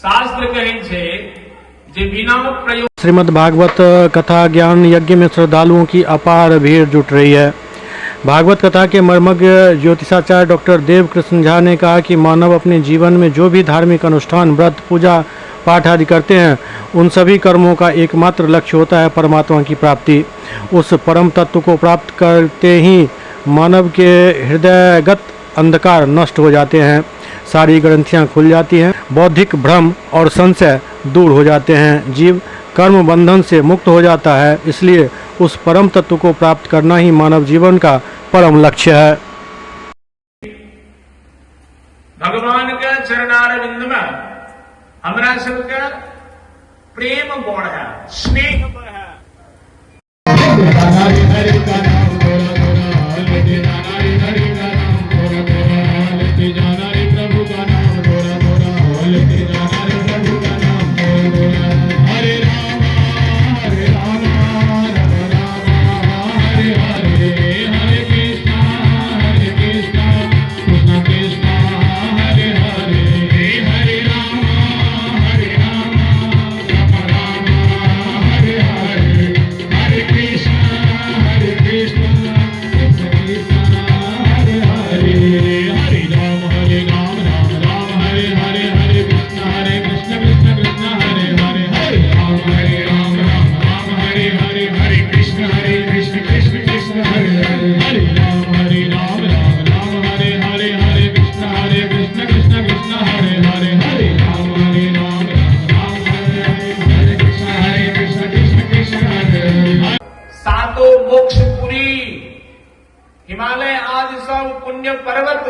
शास्त्र कहै छै जे बिना प्रयोग। श्रीमद् भागवत कथा ज्ञान यज्ञ में श्रद्धालुओं की अपार भीड़ जुट रही है। भागवत कथा के मर्मज्ञ ज्योतिषाचार्य डॉक्टर देवकृष्ण झा ने कहा कि मानव अपने जीवन में जो भी धार्मिक अनुष्ठान, व्रत, पूजा पाठ आदि करते हैं, उन सभी कर्मों का एकमात्र लक्ष्य होता है परमात्मा की प्राप्ति। उस परम तत्व को प्राप्त करते ही मानव के हृदयगत अंधकार नष्ट हो जाते हैं, सारी ग्रंथियां खुल जाती हैं, बौद्धिक भ्रम और संशय दूर हो जाते हैं, जीव कर्म बंधन से मुक्त हो जाता है। इसलिए उस परम तत्व को प्राप्त करना ही मानव जीवन का परम लक्ष्य है। भगवान के चरणारविंद में हमरा सबके प्रेम बढ़े, स्नेह बढ़े। सातो मोक्षपुरी, हिमालय आदि सब पुण्य पर्वत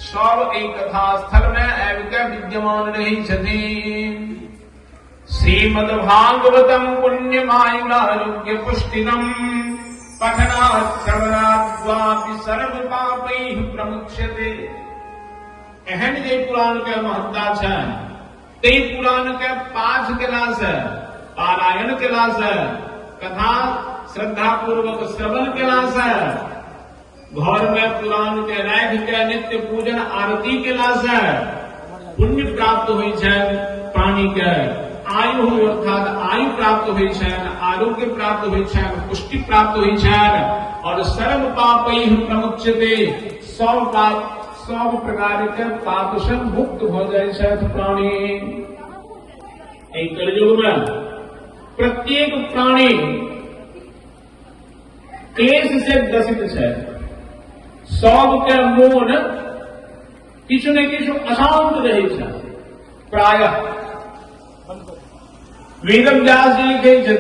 सब एहि कथा स्थल में आबि के विद्यमान रहै छथिन। श्रीमद् भागवतम पुण्यमायुरारोग्य पुष्टिदम पठनात् श्रवणाद्वापि सर्व पापैः प्रमुच्यते। एहन जे पुराण के महत्ता छै, ताहि पुराण के पाठ केला से, पारायण केला से, कथा श्रद्धापूर्वक श्रवण केला से, घर में पुराण के राखि के नित्य पूजन आरती केला से पुण्य प्राप्त होइ छनि, प्राणी के आयु अर्थात आयु प्राप्त होइ छनि, आरोग्य प्राप्त होइ छनि, पुष्टि प्राप्त होइ छनि और सर्व पापैः प्रमुच्यते, सब पाप, सब प्रकार के पाप से मुक्त भऽ जाइ छथि प्राणी। एहि कलयुग में प्रत्येक प्राणी क्लेश से ग्रसित छै। सबके मोन किछु ने किछु अशांत रहै छै। प्रायः वेद व्यास जी लिखै छथिन।